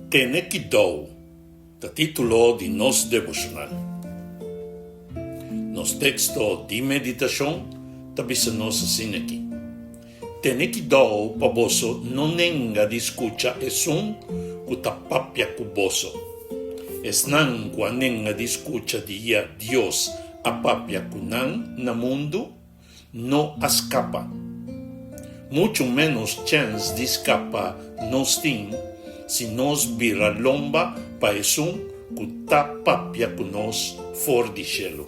Tene Kidou ta título di nos devoshonal. Nos teksto di meditashon ta bisa nos asina aki, Tene kidou pa boso no nenga di skucha esun ku ta papia ku boso. Esnan ku a nenga di skucha dia Dios a papia ku nan na mundu, no a skapa. Muchu ménos chèns di skapa nos tin si nos bira lomba pa esun ku ta papia ku nos for di shelu.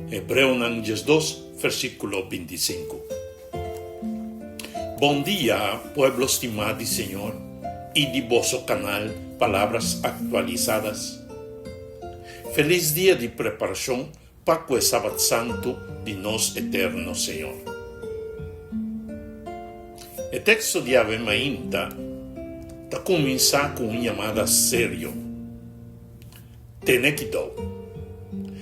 Hebreonan 12, versíkulo 25. Bon dia, pueblo stimá di Señor i di boso kanal Palabras Actualizadas. Felis dia di preparashon Pa ku e Sabat Santu di nos Eterno Señor. E teksto di awe mainta ta kuminsá ku un yamada serio, Tene kidou.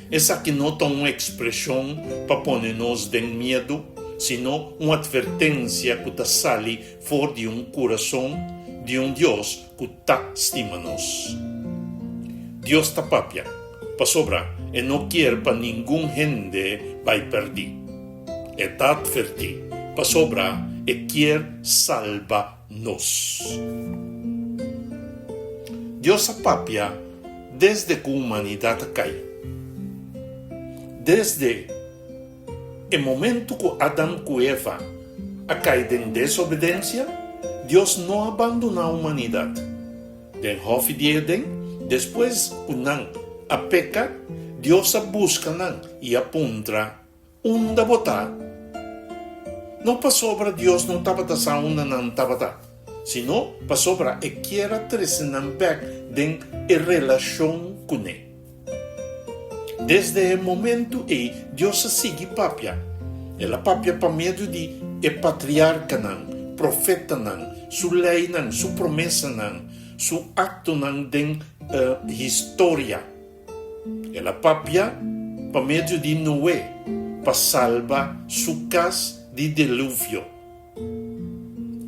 Esaki no ta un ekspreshon pa pone nos den miedu, sino un atvertensia ku ta sali for di un kurason di un Dios ku ta stima nos. Dios ta papia, pasobra e no kier pa ningun hende bai pèrdí. E ta atvertí, pasobra e kier salba nos. Dios a papia desde ku humanidat a kai. Desde E momentu ku Adam ku Eva a kai den desobedensia, Dios no a bandoná humanidat. Den Hòfi di Eden, despues ku nan a peka, Dios a buska nan i a puntra, Unda bo ta? No pasobra Dios no tabata sa unda nan tabata, sino pasobra e kier a trese nan bèk den e relashon kuné. Desde e momentu ei Dios a sigui papia. El a papia pa medio di e patriarkanan, profetanan, su leinan, su promesanan, su aktonan den historia. El a papia pa medio di Noe pa salba su kas di deluvio.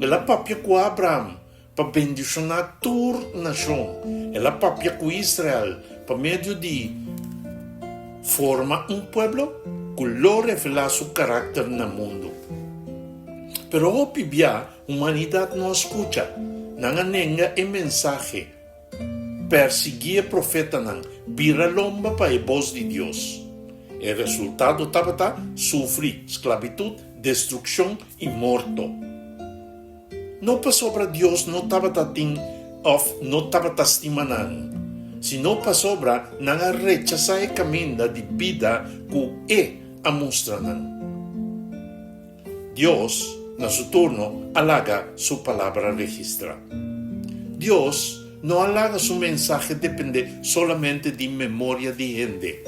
El a papia ku Abraham Pa bendishoná tur nashon. El a papia ku Israel pa medio di forma un pueblo ku lo revelá su karakter na mundu. Pero hopi bia humanidat no a skucha, nan a nenga e mensahe, persiguí e profetanan, bira lomba pa e bos di Dios. E resultado tabata sufri sklabitut, destrukshon i morto. No pasobra Dios no tabata tin òf no tabata stima nan, sino pasobra nan a rechasá e kaminda di bida ku E a mustra nan. Dios, na su turno, a laga su Palabra registrá. Dios no a laga su mensahe dependé solamente di memoria di hende.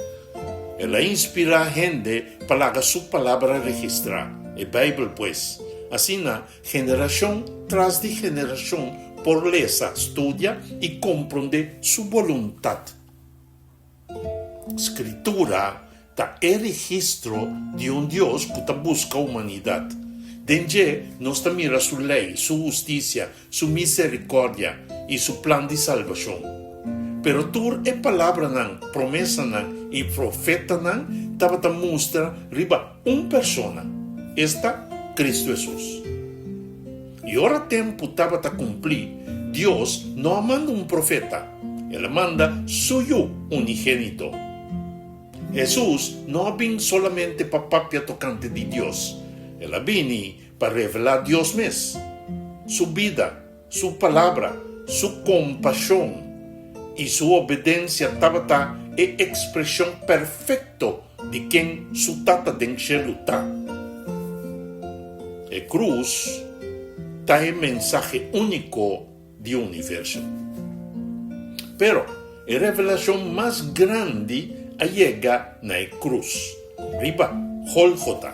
El a inspirá hende pa laga su Palabra registrá, e Bijbel pues. Asina, generashon tras di generashon por lesa, studia i komprondé su boluntat. Skritura ta e registro di un Dios ku ta buska humanidat. Den dje nos ta mira su lei, su hustisia, su miserikòrdia i su plan di salbashon. Pero tur e palabranan, promesanan i profetanan tabata mustra riba un persona, esta, Kristu Hesus. I ora tempu tabata kumplí, Dios no a manda un profeta, el a manda su Yu unigénito. Hesus no a bin solamente pa papia tokante di Dios, el a bini pa revelá Dios mes, su bida, su palabra, su kompashon i su obedensia tabata e ekspreshon perfekto di ken su Tata den shelu ta. E krus ta e mensahe úniko di universo. Pero e revelashon mas grandi a yega na e krus, riba Gólgota.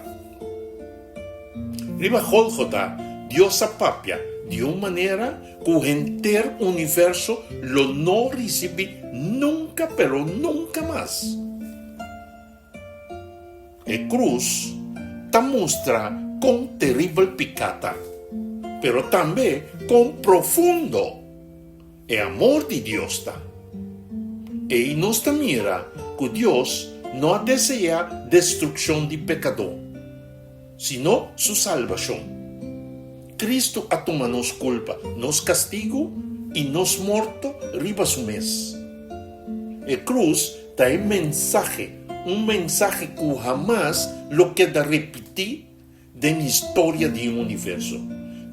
Riba Gólgota, Dios a papia di un manera ku henter universo lo no risibí nunka pero nunka mas. E krus ta mustra kon teribel piká ta, pero tambe kon profundo. e amor di Dios ta. Ei nos ta mira ku Dios no a deseá destrukshon di pekadó, sino su salbashon. Kristu a tuma nos kulpa, nos kastigu i nos morto riba su mes. E krus ta e mensahe, un mensahe ku hamas lo keda ripití den historia di universo.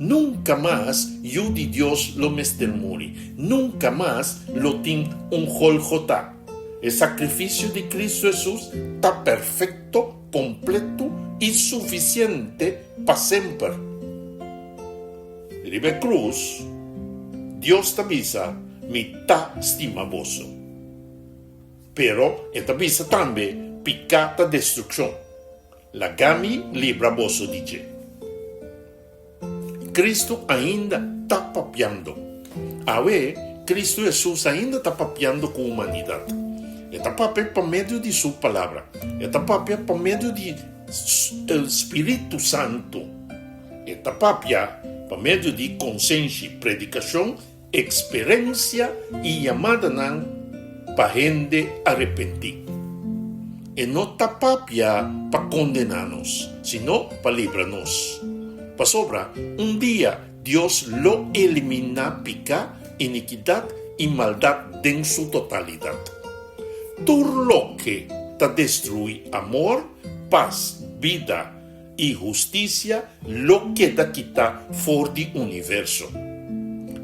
Nunka mas Yu di Dios lo mester muri. Nunka mas lo tin un Golgotha. E sakrifisio di Kristu Hesus ta perfekto, kompleto i sufisiente pa semper. Riba e krus, Dios ta bisa, Mi ta stima boso. Pero e ta bisa tambe, Piká ta destrukshon. Laga mi libra boso di dje. Cristo ainda ta papiando. Awe, Cristo Hesus ainda ta papiando cu humanidad. E ta papia pa medio di Su Palabra. E ta papia pa medio di Spiritu Santo. E ta papia pa medio di consenshi, predicacion Eksperensia i yamadanan pa hende arepentí. E no ta papia pa kondená nos, sino pa libra nos. Pasobra un dia Dios lo eliminá piká, inikidat i maldat den su totalidat. Tur loke ta destruí amor, pas, bida, I hustisia lo keda kitá for di universo.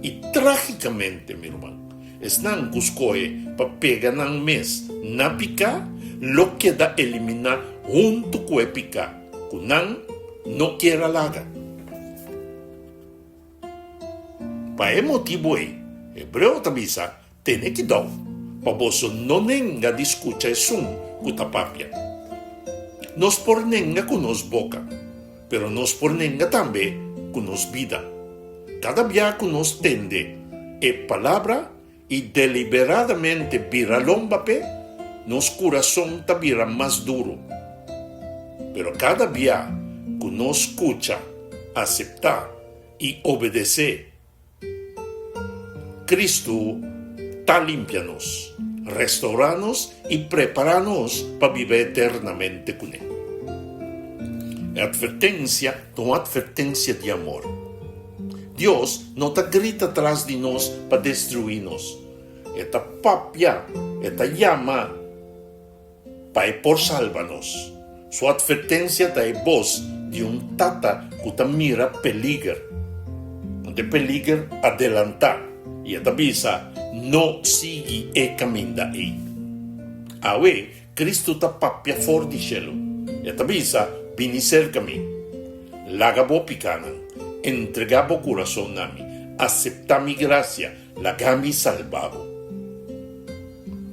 I trágikamente, mi ruman, esnan ku skohe pa pega nan mes na piká lo keda eliminá huntu ku e piká ku nan no kier a laga. Pa e motibu ei, Hebreo ta bisa, Tene kidou pa boso no nenga di skucha esun ku ta papia. Nos por nenga ku nos boka, pero nos por nenga tambe ku nos bida. Kada bia ku nos tende e palabra i deliberadamente bira lomba p'e, nos kurason ta bira mas duru. Pero kada bia ku nos skucha, aseptá i obedesé, Cristo ta limpia nos, restaurá nos i prepará nos pa biba eternamente kuné. E atvertensia ta un atvertensia di amor. Dios no ta grita tras di nos pa destruí nos. E ta papia, e ta yama. Pa e por salba nos. Su atvertensia ta e bos di un tata ku ta mira peliger. Ante peliger adelantá i e ta bisa, No sigui e kaminda ei. Awe, Kristu ta papia for di shelu. E ta bisa, Bini serka mi. Laga bo pikánan. Entregá bo kurason na mi. Aseptá mi grasia. Laga mi salba bo.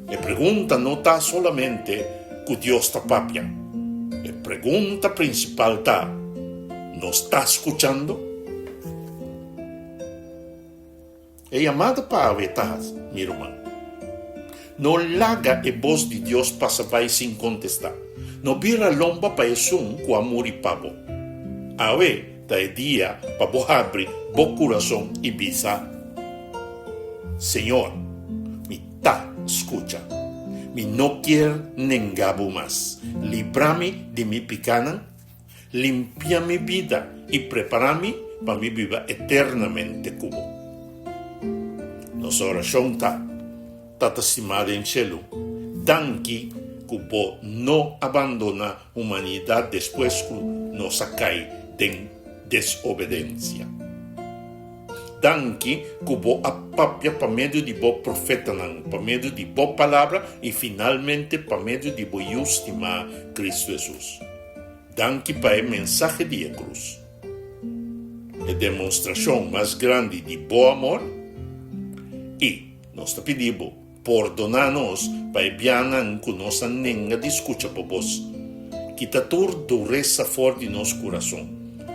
E pregunta no ta solamente ku Dios ta papia. E pregunta prinsipal ta, Nos ta skuchando? E yamada pa awe ta, mi ruman, no laga e bos di Dios pasa bai sin kontestá. No bira lomba pa esun ku a muri pa bo. Awe ta e dia pa bo habri bo kurason i bisa, Señor, mi ta skucha. Mi no kier nenga bo mas. Libra mi di mi pikánan, limpia mi bida i prepará mi pa mi biba eternamente ku bo. Nos orashon ta, Tata stimá den shelu, danki ku bo no a bandoná humanidat despues ku nos a kai den desobedensia. Danki ku bo a papia pa medio di bo profetanan, pa medio di bo Palabra i finalmente pa medio di bo Yu stimá, Kristu Hesus. Danki pa e mensahe di e krus, e demonstrashon mas grandi di bo amor i nos ta pidi bo, Pordoná nos pa e bianan ku nos a nenga di skucha bo bos. Kita tur duresa for di nos kurason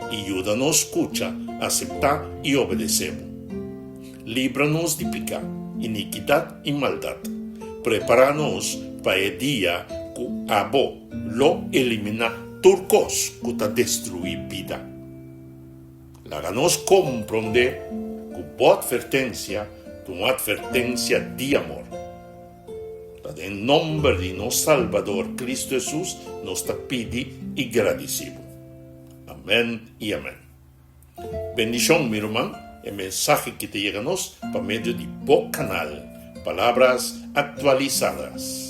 i yuda nos skucha, aseptá i obedesé bo. Libra nos di piká, inikidat i maldat. Prepará nos pa e dia ku abo lo eliminá tur kos ku ta destruí bida. Laga nos komprondé ku bo atvertensia. Ta un atvertensia di amor. Ta den nomber di nos Salbador Cristo Hesus nos ta pidi i gradisi bo. Amen i amen. Bendishon mi ruman, e mensahe ki ta yega nos pa medio di bo kanal Palabras Actualizadas.